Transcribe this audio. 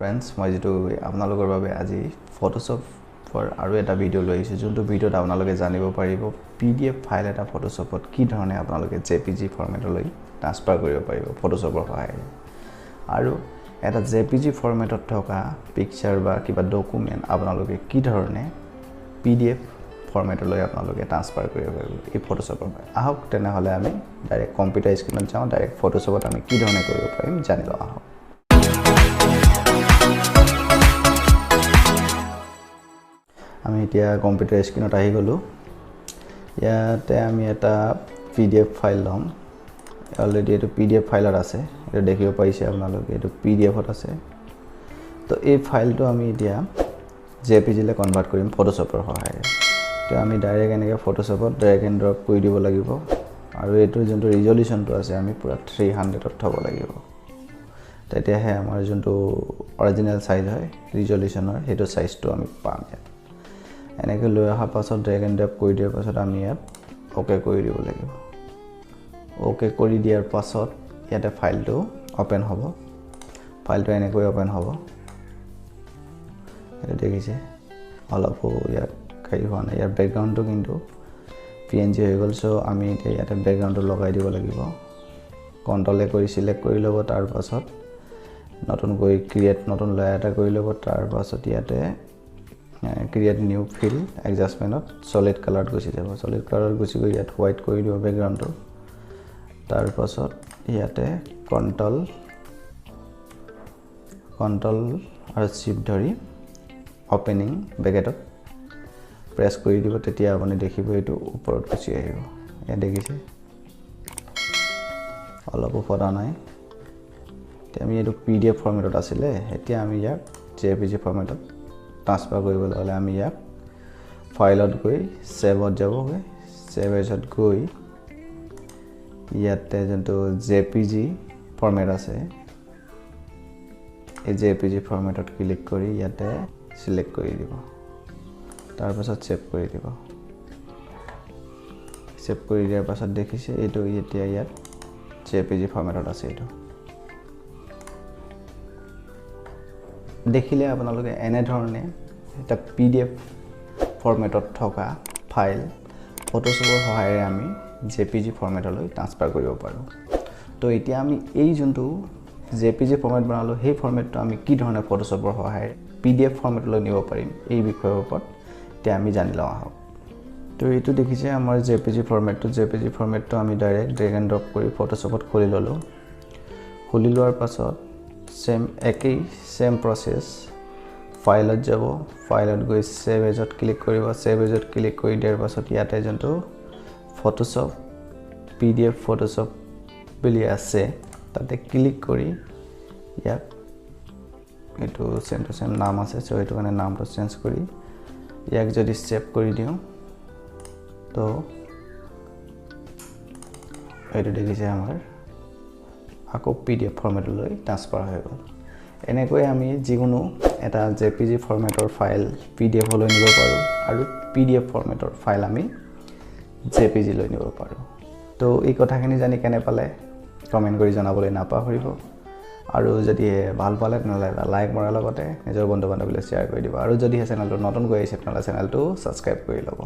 Friends, মই যিটো আপোনালোকৰ বাবে আজি ফটোশ্বপৰ আৰু এটা ভিডিঅ' লৈ আহিছোঁ, যোনটো ভিডিঅ'ত আপোনালোকে জানিব পাৰিব পি ডি এফ ফাইল এটা ফটোশ্বপত কি ধৰণে আপোনালোকে জে পি জি ফৰ্মেটলৈ ট্ৰান্সফাৰ কৰিব পাৰিব ফটোশ্বপৰ সহায়েৰে, আৰু এটা জে পি জি ফৰ্মেটত থকা পিকচাৰ বা কিবা ডকুমেণ্ট আপোনালোকে কি ধৰণে পি ডি এফ ফৰ্মেটলৈ আপোনালোকে ট্ৰান্সফাৰ কৰিব পাৰিব এই ফটোশ্বপৰ সহায়ত। আহক তেনেহ'লে আমি ডাইৰেক্ট কম্পিউটাৰ স্ক্ৰীণত যাওঁ। ডাইৰেক্ট ফটোশ্বপত আমি কি ধৰণে কৰিব পাৰিম জানি লওঁ আহক। আমি এতিয়া কম্পিউটাৰ স্ক্ৰীণত আহি গ'লোঁ। ইয়াতে আমি এটা পি ডি এফ ফাইল ল'ম। অলৰেডি এইটো পি ডি এফ ফাইলত আছে, এইটো দেখিব পাৰিছে আপোনালোকে, এইটো পি ডি এফত আছে। তো এই ফাইলটো আমি এতিয়া জে পি জিলৈ কনভাৰ্ট কৰিম ফটোশ্বপৰ সহায়েৰে। তো আমি ডাইৰেক্ট এনেকৈ ফটোশ্বপত ড্ৰেগ এণ্ড ড্ৰপ কৰি দিব লাগিব আৰু এইটোৰ যোনটো ৰিজলিউশ্যনটো আছে, আমি পূৰা 300ত থ'ব লাগিব। তেতিয়াহে আমাৰ যোনটো অৰিজিনেল চাইজ হয় ৰিজলিউশ্যনৰ, সেইটো চাইজটো আমি পাম। ইয়াত এনেকৈ লৈ অহাৰ পাছত, ড্ৰেগ এণ্ড ড্ৰপ কৰি দিয়াৰ পাছত আমি ইয়াত অ'কে কৰি দিব লাগিব। অ'কে কৰি দিয়াৰ পাছত ইয়াতে ফাইলটো অ'পেন হ'ব। ফাইলটো এনেকৈ অ'পেন হ'ব। এইটো দেখিছে, অলপো ইয়াত হেৰি হোৱা নাই। ইয়াৰ বেকগ্ৰাউণ্ডটো কিন্তু পি এন জি হৈ গ'ল। চ' আমি এতিয়া ইয়াতে বেকগ্ৰাউণ্ডটো লগাই দিব লাগিব। কণ্ট্ৰল এ কৰি চিলেক্ট কৰি ল'ব। তাৰপাছত নতুনকৈ ক্ৰিয়েট নতুন লেয়াৰ এটা কৰি ল'ব। তাৰপাছত ইয়াতে ক্ৰিয়েট নিউ ফিল এডজাষ্টমেণ্টত চলিড কালাৰত গুচি যাব। চলিড কালাৰত গুচি গৈ ইয়াত হোৱাইট কৰি দিব বেকগ্ৰাউণ্ডটো। তাৰপাছত ইয়াতে কণ্ট্ৰল আৰু শ্বিফ্ট ধৰি অ'পেনিং ব্ৰেকেটত প্ৰেছ কৰি দিব। তেতিয়া আপুনি দেখিব এইটো ওপৰত গুচি আহিব। ইয়াত দেখিছে, অলপো ফটা নাই। এতিয়া আমি এইটো পি ডি এফ ফৰ্মেটত আছিলে, এতিয়া আমি ইয়াক জে পি জি ফৰ্মেটত ট্ৰান্সফাৰ কৰিবলৈ হ'লে আমি ইয়াক ফাইলত গৈ ছেভত যাবগৈ। ছেভ এজত গৈ ইয়াতে যোনটো জে পি জি ফৰ্মেট আছে, এই জে পি জি ফৰ্মেটত ক্লিক কৰি ইয়াতে চিলেক্ট কৰি দিব। তাৰপাছত ছেভ কৰি দিব। ছেভ কৰি দিয়াৰ পাছত দেখিছে, এইটো এতিয়া ইয়াত জে পি জি ফৰ্মেটত আছে। এইটো দেখিলে আপোনালোকে, এনেধৰণে এটা পি ডি এফ ফৰ্মেটত থকা ফাইল ফটোশ্বপৰ সহায়েৰে আমি জে পি জি ফৰ্মেটলৈ ট্ৰান্সফাৰ কৰিব পাৰোঁ। তো এতিয়া আমি এই যোনটো জে পি জি ফৰ্মেট বনালোঁ, সেই ফৰ্মেটটো আমি কি ধৰণে ফটোশ্বপৰ সহায়েৰে পি ডি এফ ফৰ্মেটলৈ নিব পাৰিম, এই বিষয়ৰ ওপৰত এতিয়া আমি জানি লওঁ আহক। তো এইটো দেখিছে আমাৰ জে পি জি ফৰ্মেটটো। জে পি জি ফৰ্মেটটো আমি ডাইৰেক্ট ড্ৰেগ এণ্ড ড্ৰপ কৰি ফটোশ্বপত খুলি ল'লোঁ। খুলি লোৱাৰ পাছত ছেম একেই ছেম প্ৰচেছ, ফাইলত যাব, ফাইলত গৈ ছেভ এজত ক্লিক কৰিব। ছেভ এজত ক্লিক কৰি দিয়াৰ পাছত ইয়াতে যোনটো Photoshop P D F Photoshop বুলি আছে, তাতে ক্লিক কৰি ইয়াক এইটো ছেম টু ছেম নাম আছে, চ' সেইটো কাৰণে নামটো চেঞ্জ কৰি ইয়াক যদি ছেভ কৰি দিওঁ, তো এইটো দেখিছে, আমাৰ আকৌ পি ডি এফ ফৰ্মেটলৈ ট্ৰান্সফাৰ হৈ গ'ল। এনেকৈ আমি যিকোনো এটা জে পি জি ফৰ্মেটৰ ফাইল পি ডি এফলৈ নিব পাৰোঁ আৰু পি ডি এফ ফৰ্মেটৰ ফাইল আমি জে পি জিলৈ নিব পাৰোঁ। তো এই কথাখিনি জানি কেনে পালে কমেণ্ট কৰি জনাবলৈ নাপাহৰিব আৰু যদিহে ভাল পালে তেনেহ'লে এটা লাইক মৰাৰ লগতে নিজৰ বন্ধু বান্ধৱীলৈ শ্বেয়াৰ কৰি দিব আৰু যদিহে চেনেলটো নতুনকৈ আহিছে, তেনেহ'লে চেনেলটো ছাবস্ক্ৰাইব কৰি ল'ব।